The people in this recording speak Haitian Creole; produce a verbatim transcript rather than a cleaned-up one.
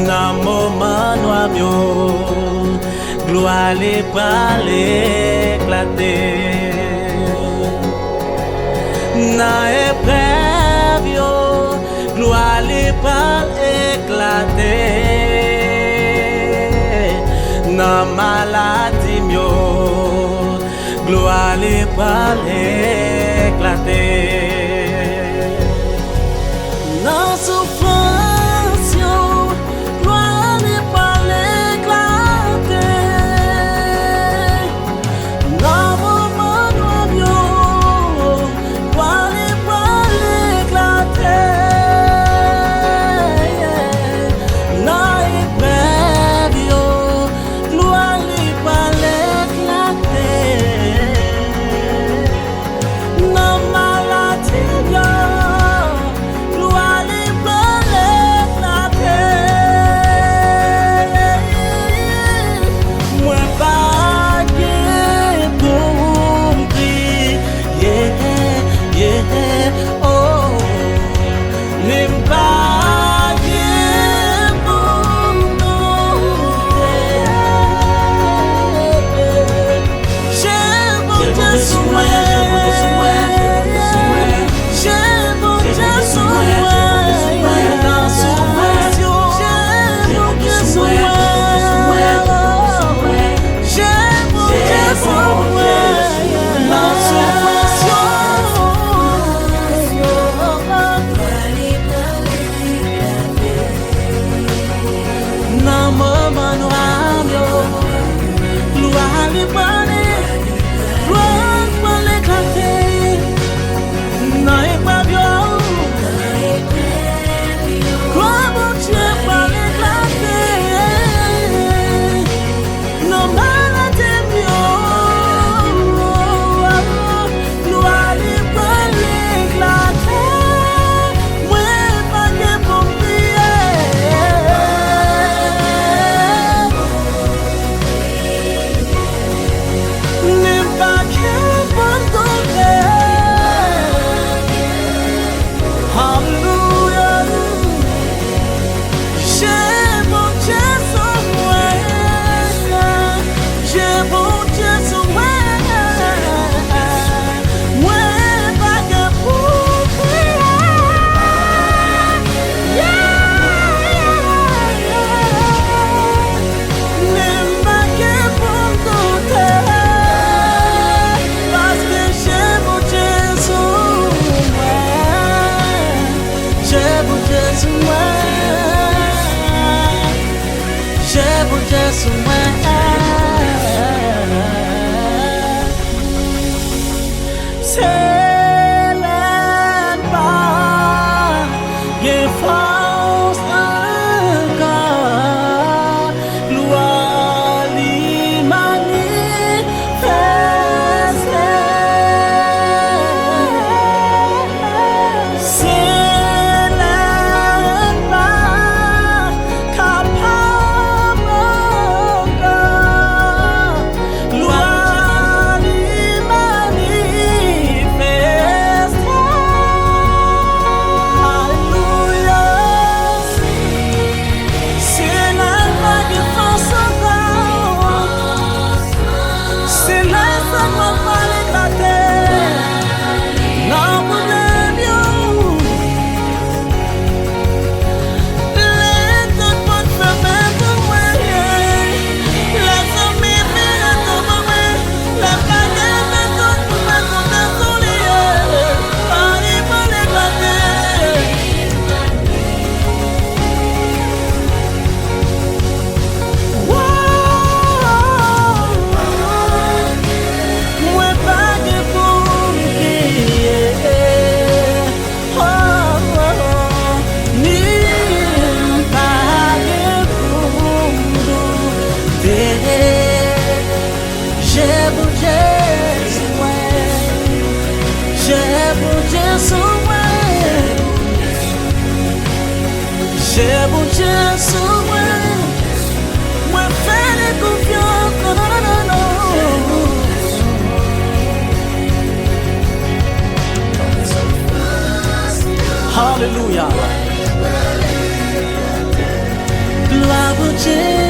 Nan moman nwa m yo, glwa li pral eklate. Nan eprèv yo, glwa li pral eklate. Nan maladi m yo, glwa li pral eklate. Nan soufrans yo, glwa li pral eklate. Nan moman nwa m yo, glwa li pral eklate. Nan eprèv yo, glwa li pral eklate. Nan maladi yo, glwa li pral eklate. Mwen pa gen pou m kriye, ye, ye, oh. Men m pa gen pou m doute. Je Bondye sou mwen. Je Bondye sou mwen. Nan soufrans yo, je Bondye sou mwen. Je Bondye sou mwen. Nan soufrans yo. Nan moman nwa m yo, glwa li pral, glwa li pral eklate. Nan eprèv yo, glwa Bondye pral eklate. Nan maladi m yo, glwa li pral eklate. Mwen pa gen pou m kriye. Men m pa gen pou m doute. Alelouya. Je Bondye sou mwen. Je Bondye sou mwen. Mwen pa gen pou m kriye. Yeah, yeah, yeah. Men m pa gen pou m doute, paske je Bondye sou mwen, je Bondye sou mwen, je Bondye sou mwen. Se lè n pa gen fòs ankò, glwa li manifeste. Se lè n pa kapab ankò, glwa li manifeste. Alelouya. Se lè n pa gen fòs ankò. Se lè sa k pral eklate nan pwoblèm yo. Lè tout pòt fèmen pou mwen, lè zanmi vire do ban mwen, lè bagay yo vin tout pou mwen kontan sou li ye. Pale, pale, pale. Mwen pa gen pou m kriye. Oh, oh, oh. Ni m pa gen pou m doute. Je Bondye sou mwen. Je Bondye sou mwen. Je Bondye sou mwen. Mwen fè li konfyans. Non, non, non, non, non. Alelouya. Glwa Bondye.